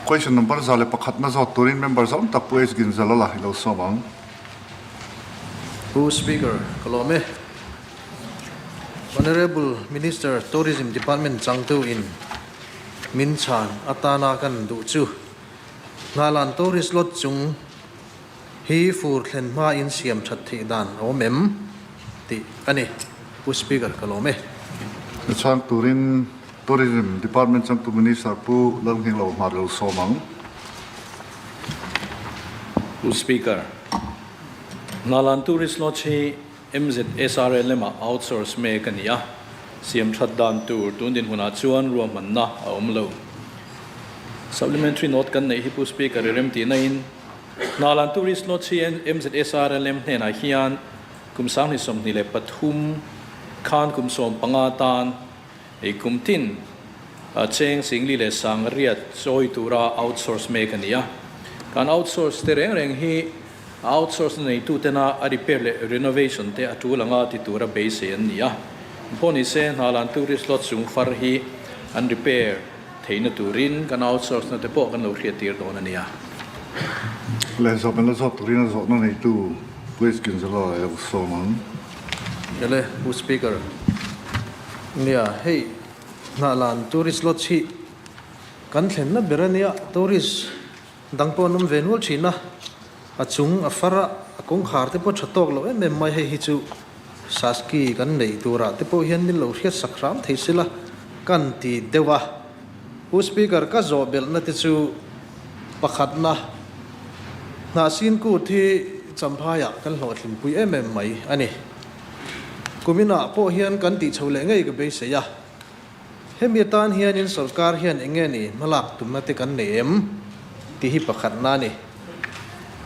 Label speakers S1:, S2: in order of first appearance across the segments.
S1: Question number 101 na zawt turin member zawm tak Pu H Ginzalala i lo sawm ang.
S2: Pu Speaker, ka lawm e. Honourable Minister Tourism Department changtu in min chhan atana kan duh chu Nghalan Tourist Lodge chung hi fur thlen hma in siam that theih dan a awm em tih a ni. Pu Speaker, ka lawm e.
S1: Chhan turin Tourism Department changtu Minister Pu Lalnghinglo hmar lo sawm ang.
S3: Pu Speaker, Nghalan Tourist Lodge hi MZSRLM ah outsource mek a ni a, siam that dan tur tun dinhmunah chuan ruahmanna a awm lo. Supplementary note kan neih hi Pu Speaker i remtihna in Nghalan Tourist Lodge hi MZSRLM hnenah hian kum 2023 khan kum 15 tan Ei kum tin cheng singli leh sang riat chawi tura outsource mek a ni a. Kan outsource te reng reng hi a outsource na neitu tena a repair leh renovation te a tul anga ti tura beisei an ni a. Pawh ni se Hnalan tourist lodge chung far hi an repair theihna turin kan outsource na te pawh kan lo hriattir dawn a nia.
S1: Leh zawh kan la zawt turin a zawhna neitu Police Ginzalo a lo sawm ang.
S2: Ele Pu Speaker. Nia, hei Hnahlan tourist lodge hi kan thlenna ber a nia, tourist dang pawh an awm ve nual thin a, a chung a far a, a kawngkhar te pawh tha tawk lo em em mai, hei hi chu Saski kan neih turah te pawh hian min lo hriat sak hram thei sila kan ti deuh a. Pu Speaker, ka zawh belhna te chu pakhatna Hnahsin kut hi Champhaiah kan hlawhtlinpui em em mai a ni. Kuminah pawh hian kan tih chho leh ngei ka beisei a. Hemi atan hianin sorkar hian eng nge ni hmalak tumna te kan nei em tih hi pakhatna a ni.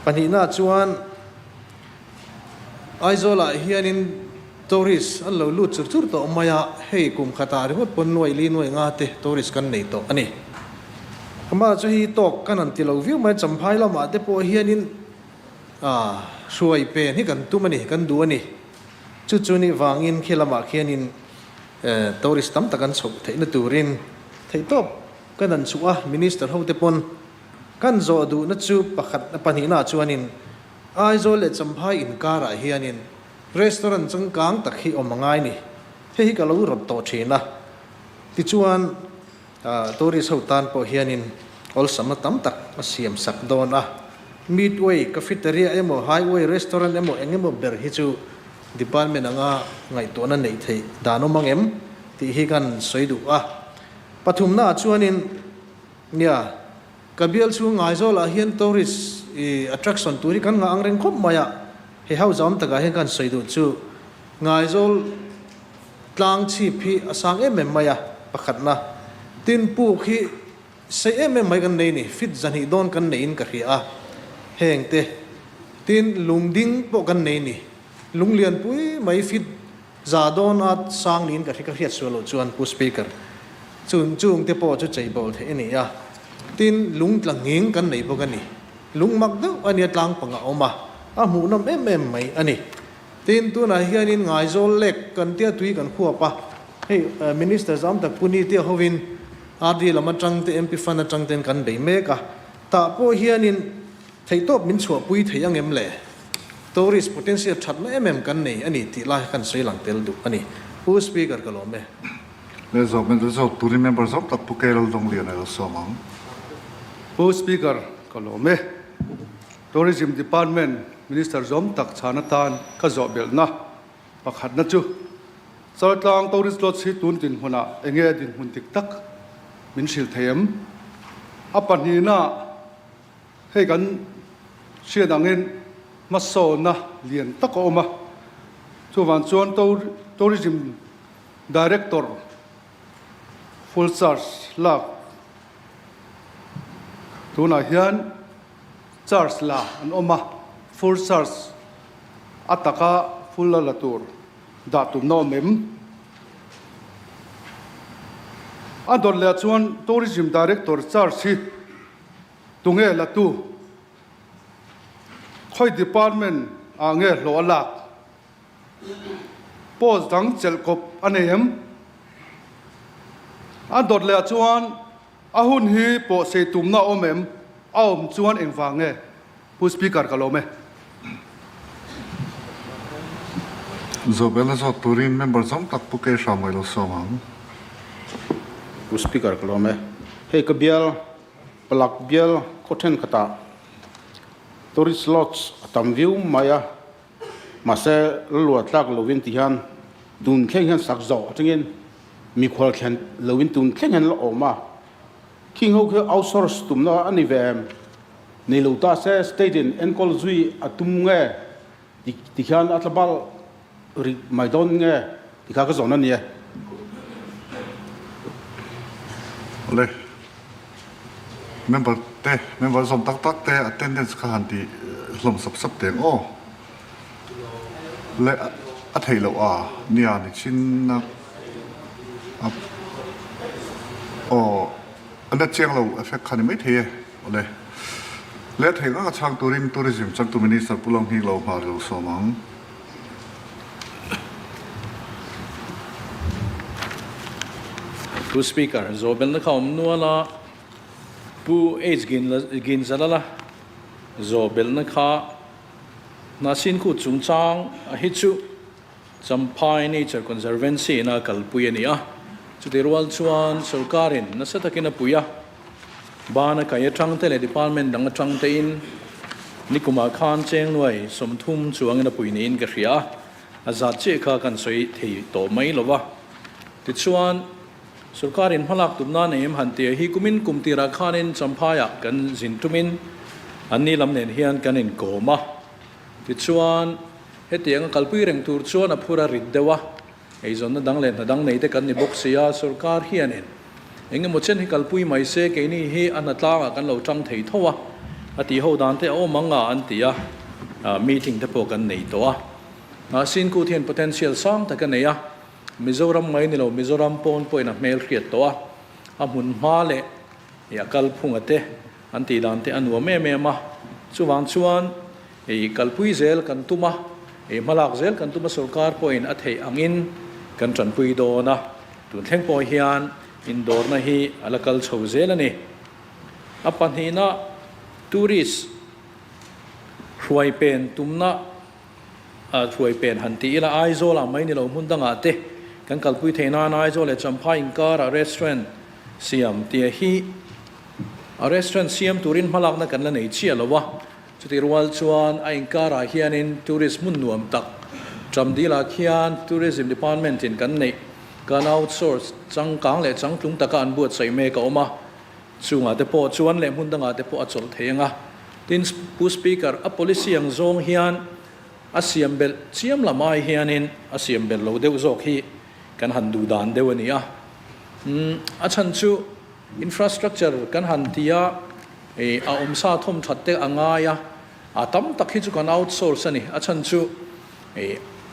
S2: Pahnihna chuan Aizawlah hianin tourist an lo lut chur chur tawh mai a, hei kum khatah ringawt pawn nuai li nuai nga te tourist kan nei tawh a ni. Amah chu hi tawk kan han ti lo viau mai, Champhai lamah te pawh hianin A, hruai pen hi kan tum a ni, kan duh a ni. Chu chu nih vangin khi lamah khianin tourist tam tak an chhoh theihna turin theihtawp kan han chhuah a, Minister hote pawn kan zawh duhna chu pakhat pahnihnaah chuanin Aizawl leh Champhai inkarah hianin restaurant changkang tak hi awm a ngai ni. Hei hi ka lo rawt tawh thin a, tichuan Tourist ho tan pawh hianin awlsamna tam tak a siam sak dawn a. Midway cafeteria emaw highway restaurant emaw eng emaw ber hi chu department anga ngaihtuahna neih theih dan awm ang em tih hi kan sawi duh a. Pathumnaah chuanin nia ka bial chhung Ngaizawlah hian tourist attraction tur hi kan ngah ang reng khawp mai a. He house awm takah hian kan sawi duh chu Ngaizawl Tlang chhip hi a sang em em mai a, pakhatna. Tin, puk hi sei em em mai kan nei ni, fit zahnih dawn kan neiin ka hria a, heng te. Tin, lungding pawh kan nei ni, lung lianpui mai fit za dawn a sang niin ka hria, ka hriat sual loh chuan Pu Speaker, chung chung te pawh chu cheibawl theih a ni a. Tin, lung tla nghing kan nei bawk a ni, lung mak deuh a nia tlang pangah a awm a, a hmuhnawm em em mai a ni. Tin, tunah hianin Ngaizawl Lake kan tia tui kan khuap a, hei Minister zam tak Pu Nitia hovin RD lam atang te MP Fund atang ten kan bei mek a, tah pawh hianin theihtawp min chhuahpui thei ang em le? Tourist potential thatna em em kan nei a ni tih lai kan sawi lang tel duh a ni. Pu Speaker ka lawm e.
S1: Le zawk men zawk turin member zawk tak Pu Keral Dawngliana lo sawm ang.
S4: Pu Speaker ka lawm e. Tourism Department Minister zawm tak chhan atan ka zawh belhna pakhatna chu Chaltlang Tourist Lodge hi tun dinhmunah enge a dinhmun dik tak min hrilh thei em? A pahnihna hei kan hriat angin hmasawnna lian tak a awm a, chuvang chuan Tourism Director full charge lak tunah hian Charge la an awm a, full charge a taka full a la tur dah tumna awm em? A dawt leh ah chuan Tourism Director charge hi tunge la tu? Khawi department ah nge hlawh a lak? Post dang chelh kawp a nei em? A dawt leh ah chuan. A hun hi pawh sei tumna a awm em? A awm chuan engvang nge? Pu Speaker ka lawm e.
S1: Zawhbelna zawt turin member zawng tak Pu Keisha mai lo sawm ang.
S5: Pu Speaker ka lawm e. Hei ka bial, Palak bial khaw thenkhatah tourist lodge a tam viau mai a, mahse la luah tlak lovin ti hian tun thleng hian sak zawh atangin mikhual thlen lovin tun thleng hian la awm a. Khing ho khi outsource tumna a ni ve em? Nei lo ta se state in enkawl zui a tum nge ti hian a tla bal rik mai dawn nge ti kha ka zawn a ni e.
S1: Awle, member te, member zawm tak tak te attendance kha han ti hlawm sap sap teng aw. Le a theih loh a, nia ni chin a aw a net chiang lo effect kha ni maithei e. Awle. Le thei nga chhang turin Tourism changtu Minister Pu Lalnghing lo hma ri lo sawm ang.
S3: Pu Speaker, Zawhbelna kha awm nual a, Pu H Ginzalala zawhbelna kha Hnahsin kut chungchang a hi chu Champhai Nature Conservancy ina kalpui a ni a, chutih rual chuan sorkarin nasa takin a pui a, bana kai atang te leh department dang atang tein nikumah khan chengnuai 30 chuangin a pui niin ka hria a, a zat chiah kha kan sawi thei tawh mai lo va. Tichuan, sorkarin hmalak tumna nei em han tia hi kumin kum tirah khanin Champhaiah kan zin tumin anni lam nen hian kan inkawm a, tichuan, Hetiang a kalpui reng tur chuan a phur a rit deuh a, eizawnna dang leh hna dang nei te kan ni bawk si a, sorkar hianin eng emaw chen hi kalpui mai se keini hi a hna tlangah kan lo tang thei tho a, a tih ho dan te a awm ang a an ti a, meeting te pawh kan nei tawh a. Mahse Kut hian potential sang tak a nei a, Mizoram mai ni lo Mizoram pawn pawhin a hmel hriat tawh a, a hmun hma leh a kalphunga te an tih dan te a nuam em em a, chuvang chuan Ei kalpui zel kan tum a, ei hmalak zel kan tum a sorkar pawhin a theih angin kan tanpui dawn a, tun thleng pawh hian indawrna hi a la kal chho zel a ni. A pahnihna tourist hruai pen tumna a hruai pen han ti ila Aizawl ah mai ni lo hmun dangah te kan kalpui theih nan Aizawl leh Champhai inkara restaurant siam tia hi a restaurant siam turin hmalakna kan la nei chiah lo a. Chutih rual chuan a inkarah hianin tourist hmun nuam tak Ṭamdilah khian Tourism Department in kan neih kan outsource changkang leh changtlung taka an buatsaih mek a awm a, chungah te pawh chuan leh hmun dangah te pawh a chawlh thei ang a. Tin, Pu Speaker, a policy ang zawng hian a siam belh chiam lam ai hianin a siam belh lo deuh zawk hi kan han duh dan deuh a ni a. Umm, a chhan chu infrastructure kan han ti a, A awmsa thawm that te a ngai a, a tam tak hi chu kan outsource a ni. A chhan chu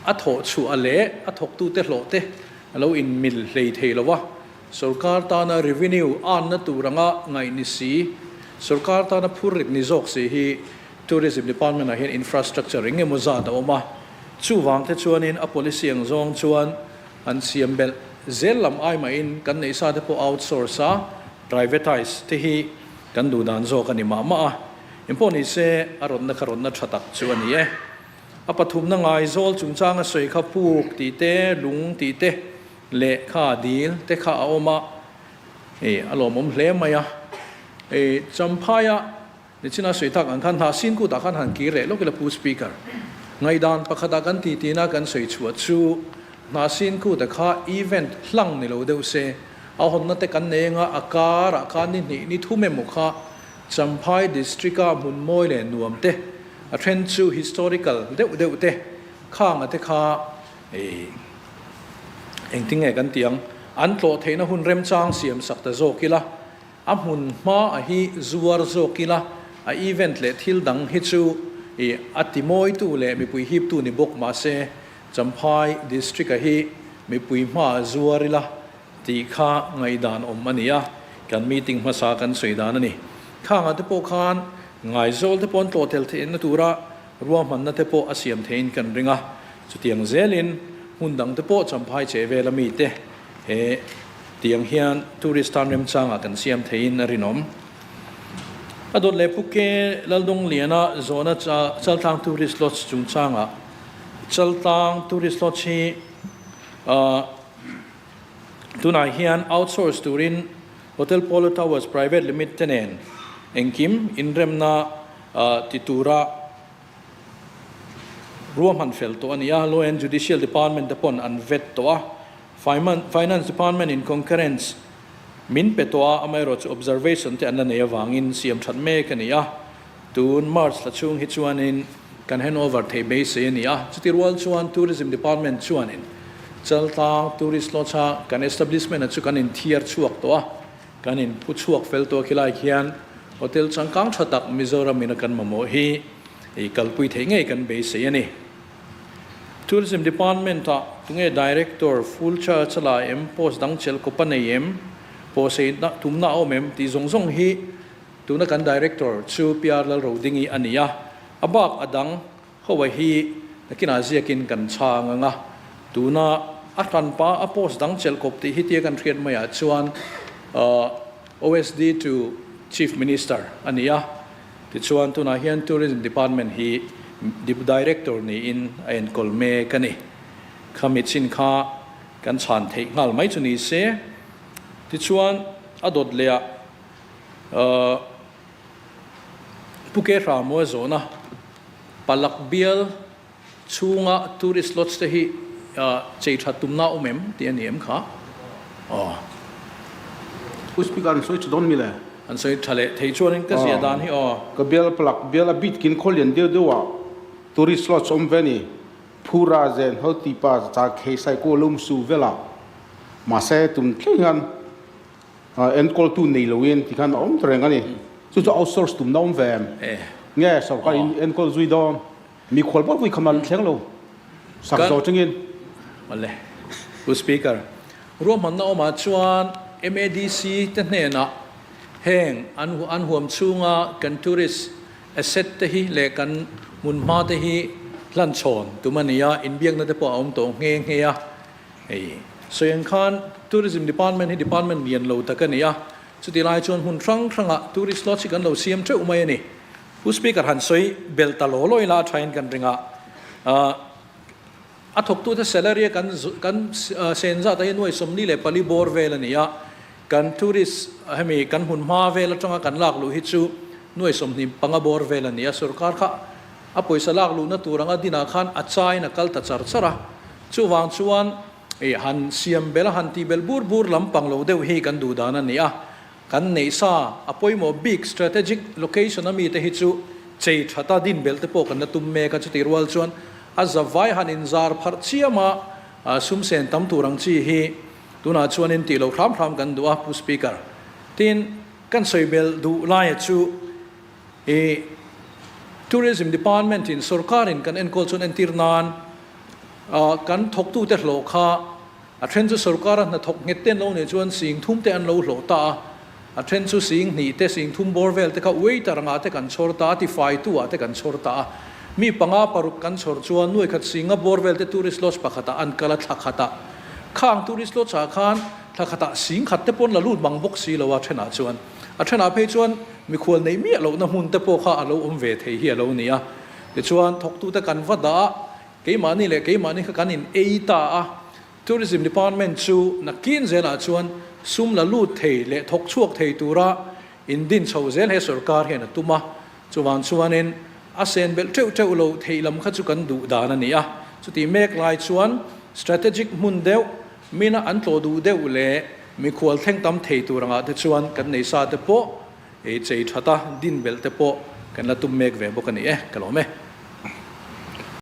S3: a thawh chhuah leh a thawktute hlawh te a lo inmil hlei thei lo a, sorkar tana revenue anna tur anga ngaih ni si, sorkar tana phurrit ni zawk si hi Tourism Department ah hian infrastructure eng emaw zat a awm a. Chuvang te chuanin a policy ang zawng chuan an siam belh zel lam ai mahin kan neih sa te pawh outsource a, Privatize te hi kan duh dan zawk a ni mah mah a, engpawh ni se a rawtna kha rawtna tha tak chu a ni e. A pathumna ngaizawl chungchanga sawi kha puk tih te, lung tih te leh kha dil te kha a awm a, hei a lawmawm hle mai a. Hei Champhaia Nichina sawi tak ang khan hna sin kutah khan han kir leh lawk ila Pu Speaker. Ngaihdan pakhatah kan titina kan sawi chhuah chu hna sin kuta kha event hlang ni lo deuh se, a hawnna te kan nei anga a karah khan ni hnih ni thum emaw kha Champhai District-a hmun mawi leh nuam te, a then chu historical deuh deuh te khanga te kha engtin nge kan tih ang, an tlawh theihna hun remchang siam sak ta zawk ila. A hmun hma a hi zuar zawk ila, a event leh thil dang hi chu i a ti mawitu leh mipui hiptu ni bawk mahse Champhai District a hi mipui hma a zuar ila tih kha ngaihdan awm a ni a, kan meeting hmasa kan sawi dan a ni. Khangah te pawh khan Ngaizawl te pawh an tlawh tel theihna tura ruahmanna te pawh a siam theihin kan ring a, chutiang zelin hmun dang te pawh Champhai chehvela mite he. Tiang hian tourist tan remchangah kan siam theiin a rinawm. A dawt leh Pu Ke Laldawng-liana zawhna Chaltlang Tourist Lodge chungchangah Chaltlang Tourist Lodge hi tunah hian outsource turin Hotel Polo Towers Private Limit te nen engkim inremna ti tura ruahman fel tawh a ni a, Law and Judicial Department te pawn an vet tawh a, Finance Department in concurrence min pe tawh a, amaherawhchu observation te an la nei avangin siam that mek a ni a, tun March thla chhung hi chuanin kan handover theih beisei a ni a, chuti rual chuan Tourism Department chuanin Chaltlang Tourist Lodge a kan establishment a chu kan inthiar chhuak tawh a, Kan in phu chhuak fel tawh khilai khian hotel changkang tha tak Mizoram in a kan mamawh hi ei kalpui theih ngei kan beisei a ni. Tourism Department ah tunge Director full charge a la em, post dang chelh kawp a nei em, pawhsei tumna a awm em tih zawng zawng hi tuna kan Director chu PR Lalrodingi a ni a, a bak a dang Hoa hi nakinah ziakin kan chhang ang a, tuna a hranpa a post dang chelh kawp tih hi tia kan hriat maiah chuan OSD to Chief Minister a ni a, tichuan tunah hian Tourism Department hi Director niin a enkawl mek a ni. Khami chin kha kan chhan theih nghal mai chu ni se, tichuan a dawt lehah Pu Ke Hramua zawhna Palak bial chhunga tourist lodge te hi chei that tumna awm em tih a ni em kha? Aw.
S5: Pu Speaker an sawi tha dawn mi le?
S3: An sawi tha leh thei chuanin ka zia dan hi aw.
S5: Ka bial Palak bial a bit kin khaw lian deuh deuh ah tourist lodge awm ve ni. Phura zen ho tipa cha khei sai ko lum su vela. Mahse tum thleng hian Enkawltu nei loin tikhan a awm ta reng a ni. Chu chu outsource tumna awm ve em? Nge sorkar in enkawl zui dawn? Mikhual pawh vui kham an thleng lo. Sak zawh chungin.
S3: Awle. Pu Speaker, ruahmanna awmah chuan MADC te hnenah heng an an huam chhunga kan tourist asset te hi leh kan hmunhma te hi hlanchhawn tum a ni a, inbiakna te pawh a awm tawh nghe nghe a. Hei sawi ang khan Tourism Department hi department lian lo tak a ni a, chuti lai chuan hmun hrang hrangah tourist lodge hi kan lo siam teuh mai a ni. Pu Speaker han sawi belh ta law law ila a thain kan ring a, a thawktute salary a kan kan sen zat ah hian nuai 44 bawr vel a ni a, kan tourist hemi kan hmun hma vel atanga kan lak luh hi chu nuai 25 bawr vel a ni a, sorkar kha a pawisa lak luhna tur anga dinah khan a chain a kal ta char char a. Chuvang chuan i han siam belh a, han tih belh bur bur lampang lo deuh hi kan duh dan a ni a. Kan neih sa a pawimawh bik strategic location a mite hi chu chei thata din belh te pawh kan la tum mek a, chutih rual chuan a zavai han inzar pharh chiam a, sum sen tam tur ang chi hi tunah chuan in tih loh hram hram kan duh a, Pu Speaker. Tin, kan sawi belh duh laia chu i Tourism Department in sorkar in kan enkawl chuan entir nan Kan thawktute hlawh kha a then chu sorkara hnathawk nghet te an lo neih chuan sing thum te an lo hlawh ta a, a then chu sing hnih te, sing thum bawr vel te kha waiter angah te kan chhawr ta a, tifaitu ah te kan chhawr ta a. Mi panga paruk kan chhawr chuan nuai khat singa bawr vel te tourist lodge pakhatah an kal a, thla khatah khang tourist lodge ah khan thla khatah sing khat te pawn la lut mang bawk si lo a thenah chuan a thenah phei chuan mikhual neih miah lohna hmun te pawh kha a lo awm ve thei hi a lo ni a. Tichuan thawktute kan va dah a. Keimahni leh keimahni kha kan in ei ta a, Tourism Department chu nakin zelah chuan sum la lut thei leh thawk chhuak thei tura in din chho zel he sorkar hian a tum a, chuvang chuanin a sen belh teuh teuh lo theih lam kha chu kan duh dan a ni a, chutih mek lai chuan strategic hmun deuh, mina an tlawh duh deuh leh mikhual thleng tam thei tur angah te chuan kan nei sa te pawh ei chei that a, din belh te pawh kan la tum mek ve bawk a ni e, ka lawm e.